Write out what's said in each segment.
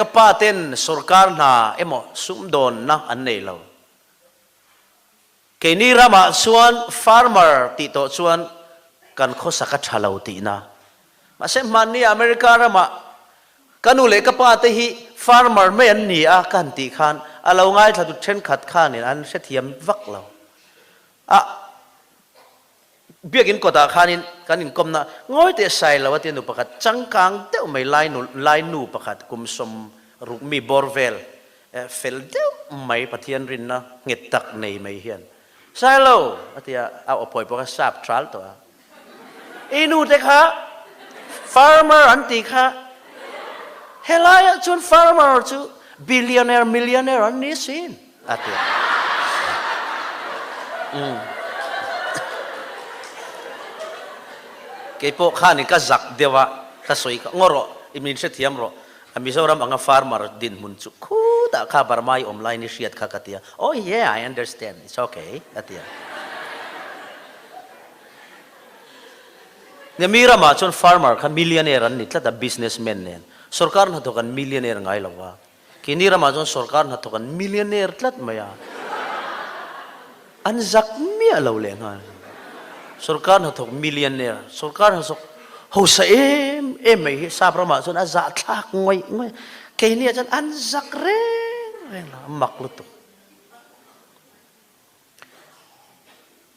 Ka pa ten sorkar hna emaw sumdawnna an nei lo. Keini ramah chuan farmer tih tawh chuan kan khawsak a tha lo tihna. Mahse hmanni America ramah ka nu leh ka pa te hi farmer mai an ni a ka han tih khan a lo ngaithla tu thenkhat khanin an hrethiam vak lo. A Biakinn kawtah khanin kan inkawmna ngawi teh sai lo a tia nu pakhat changkang deuh mai lai nu lai nu pakhat kum 60 mi bawr vel fel deuh mai Pathian rinna nghet tak nei mai hian sai lo a tia a aw phawi pawh kha sap tral tawh a i nu te kha farmer an tih kha helaiah chuan farmer chu billionaire millionaire an ni sin. A ti. Umm. Keipawh khanin ka zak deuh a, ka sawi kha, Ngaw rawh, i min hrethiam rawh, a Mizoram anga farmer dinhmun chu khutah kha Burma i awm laiin i hriat kha ka ti a, Oh yeah, I understand, it's okay, a ti a. Nia mi ramah chuan farmer kha millionaire an ni tlat a, businessman nen. Sorkar hnathawk an millionaire ngai lo va. Keini ramah chuan sorkar hnathawk an millionaire tlat mai a, an zak miah lo leh nghal. Sorkar hnathawk millionaire, sorkar hnathawk hausa em em mai hi sap ramah chuan a zahthlak ngawih ngawih a, keiniah chuan an zak reng reng lo, a mak lutuk.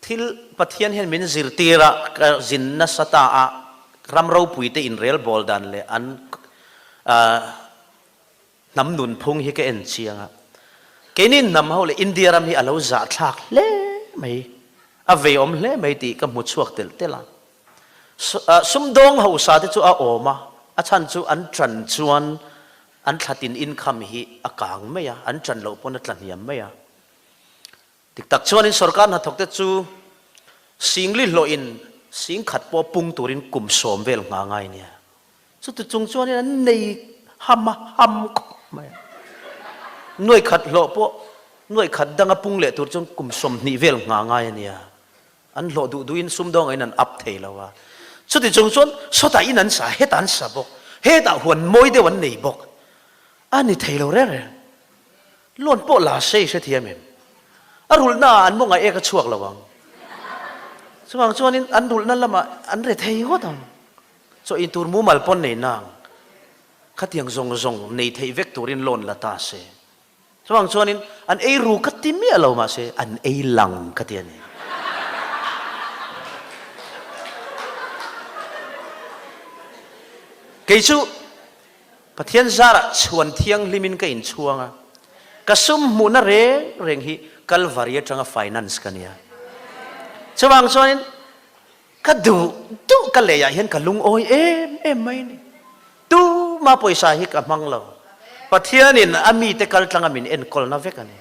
Thil Pathian hian min zirtir a, ka zin nasa ta a, ram ropuite inrelbawl dan leh an Hnam nunphung hi ka en chiang a, keini hnam ho leh India ram hi a lo zahthlak hle mai, a veiawm hle mai tih ka hmu chhuak telh telh a. Sumdawng hausa te chu a awm a, a chhan chu an ṭan chuan an thlatin income hi a kang mai a, an ṭan loh pawn a tla hniam mai a. Dik tak chuanin sorkar hnathawk te chu singli hlawhin singkhat pawh pung turin kum 10 vel ngha ngai nia. Chuti chung chuanin an nei ham a, ham khawp mai a. Nuai khat hlawh pawh nuai khat danga pung leh tur chuan kum 20 vel ngha ngai a nia. An hlawh duh duhin sumdawngah in an up thei lo a. Chuti chung chuan sawtah in an sa, hetah an sa bawk, hetah huan mawi deuh an nei bawk. A ni thei lo reng reng. Loan pawh la se i hrethiam em? A rulhna ah an mawngah ek a chhuak lo ang. Chuvang chuanin an rulhna lamah an re thei ngawt ang. Chaw in tur mumal pawn nei nang. Khatiang zawng zawng nei theih vek turin loan la ta se. Chuvang chuanin an ei ru ka ti miah lo mahse an ei lang ka ti a ni. Kei chu Pathian zarah chhuan thianghlimin ka inchhuang a, ka sum hmuhna reng reng hi Kalvari atanga finance ka nia. Chuvang chuanin Ka duh duh ka lei ah hian ka lungawi em em mai a ni. Tuma pawisa hi ka hmang lo. Pathianin a mite kaltlanga min enkawlna vek a ni.